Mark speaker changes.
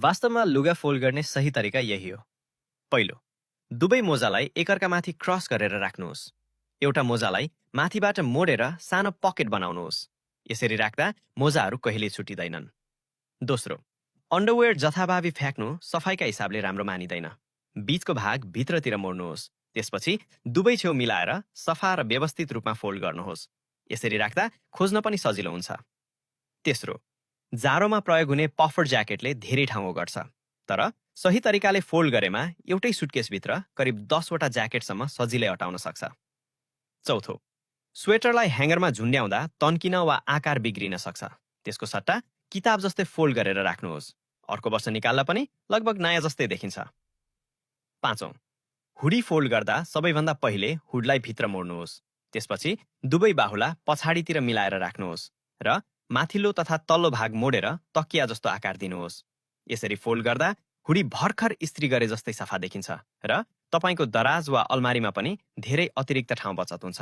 Speaker 1: वास्तवमा लुगा फोल्ड गर्ने सही तरिका यही हो। पहिलो, दुवै मोजालाई एकअर्कामाथि क्रस गरेर राख्नुहोस्। एउटा मोजालाई माथिबाट मोडेर सानो पकेट बनाउनुहोस्। यसरी राख्दा मोजाहरू कहिल्यै छुटिँदैनन्। दोस्रो, अन्डरवेयर जथाभावी फ्याँक्नु सफाइका हिसाबले राम्रो मानिँदैन। बीचको भाग भित्रतिर मोड्नुहोस्। त्यसपछि दुवै छेउ मिलाएर सफा र व्यवस्थित रूपमा फोल्ड गर्नुहोस्। यसरी राख्दा खोज्न पनि सजिलो हुन्छ। तेस्रो, जाडोमा प्रयोग हुने पफर ज्याकेटले धेरै ठाउँ ओगट्छ, तर सही तरिकाले फोल्ड गरेमा एउटै सुटकेसभित्र करिब 10 वटा ज्याकेटसम्म सजिलै अटाउन सक्छ। चौथो, स्वेटरलाई ह्याङ्गरमा झुन्ड्याउँदा तन्किन वा आकार बिग्रिन सक्छ। त्यसको सट्टा किताब जस्तै फोल्ड गरेर राख्नुहोस्। अर्को वर्ष निकाल्दा पनि लगभग नयाँ जस्तै देखिन्छ। पाँचौं, हुडी फोल्ड गर्दा सबैभन्दा पहिले हुडलाई भित्र मोड्नुहोस्। त्यसपछि दुवै बाहुला पछाडितिर मिलाएर राख्नुहोस् र माथिल्लो तथा तल्लो भाग मोडेर तकिया जस्तो आकार दिनुहोस्। यसरी फोल्ड गर्दा हुडी भर्खर इस्त्री गरे जस्तै सफा देखिन्छ र तपाईको दराज वा अलमारीमा पनि धेरै अतिरिक्त ठाउँ बचत हुन्छ।